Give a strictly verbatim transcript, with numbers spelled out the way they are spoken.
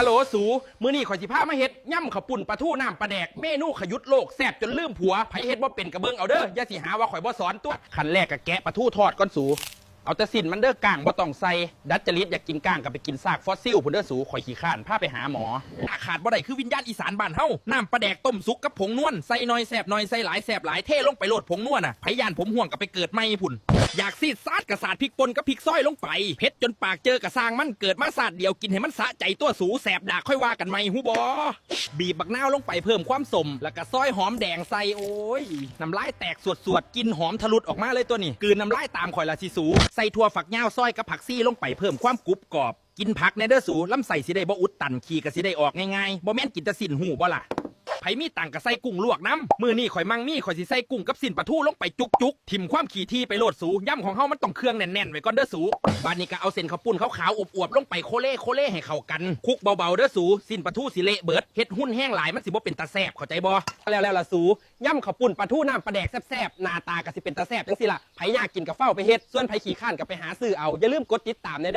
ฮัลโหลสู มื้อนี้ข่อยสิพามาเฮ็ดยำข้าวปุ้นปลาทูน้ำปลาแดก เมนูขยุดโลก แซ่บจนลืมผัว ไผเฮ็ดบ่เป็นก็เบิ่งเอาเด้อ อย่าสิหาว่าข่อยบ่สอนตัว ขั้นแรกก็แกะปลาทูทอดก่อนสู เอาแต่สิ้นมันเด้อ ก้างบ่ต้องใส่ ดัดจริตอยากกินก้างก็ไปกินซากฟอสซิลพุ้นเด้อสู ข่อยขี้คร้านพาไปหาหมอ ขาดบ่ได้คือวิญญาณอีสานบ้านเฮา น้ำปลาแดกต้มสุกกับผงนวล ใส่หน่อยแซ่บหน่อย ใส่หลายแซ่บหลาย เทลงไปโลดผงนวลน่ะ ไผย้านผมร่วงก็ไปเกิดใหม่พุ้น อยากซีดซาดก็สาดพริกป่นกับพริกซอยลงไป เผ็ดจนปากเจอกะซ่างมัน เกิดมาซาดเดียวกินให้มันสะใจตัวสู แซ่บดากค่อยว่ากันใหม่ฮู้บ่ บีบบักนาวลงไปเพิ่มความส้ม แล้วก็ซอยหอมแดงใส่ โอ้ย น้ำลายแตกสวดๆ กลิ่นหอมทะลุออกมาเลยตัวนี้ กลืนน้ำลายตามข่อยละสิสู ใส่ถั่วฝักยาวซอยกับผักชีลงไปเพิ่มความกรุบกรอบ กินผักแหน่เด้อสู ลำไส้สิได้บ่อุดตัน ขี้ก็สิได้ออกง่ายๆ บ่แม่นกินแต่สิ้นฮู้บ่ล่ะ ไผมีตังก็ใส่กุ้งลวกนำ มื้อนี้ข่อยมั่งมี ข่อยสิใส่กุ้งกับสิ้นปลาทูลงไปจุกๆ ถิ่มความขี้ถี่ไปโลดสู ยำของเฮามันต้องเครื่องแน่นๆ ไว้ก่อนเด้อสู บาดนี้ก็เอาเส้นข้าวปุ้นขาวๆ อวบๆ ลงไปโคเล่โคเล่ให้เข้ากัน คลุกเบาๆ เด้อสู สิ้นปลาทูสิเละเบิด เฮ็ดหุ่นแฮงหลายมันสิบ่เป็นตาแซ่บ เข้าใจบ่ แล้วๆ ล่ะสู ยำข้าวปุ้นปลาทูน้ำปลาแดกแซ่บๆ หน้าตาก็สิเป็นตาแซ่บจั่งซี้ล่ะ ไผอยากกินก็ฟ้าวไปเฮ็ด ส่วนไผขี้คร้านก็ไปหาซื้อเอา อย่าลืมกดติดตามแหน่เด้อ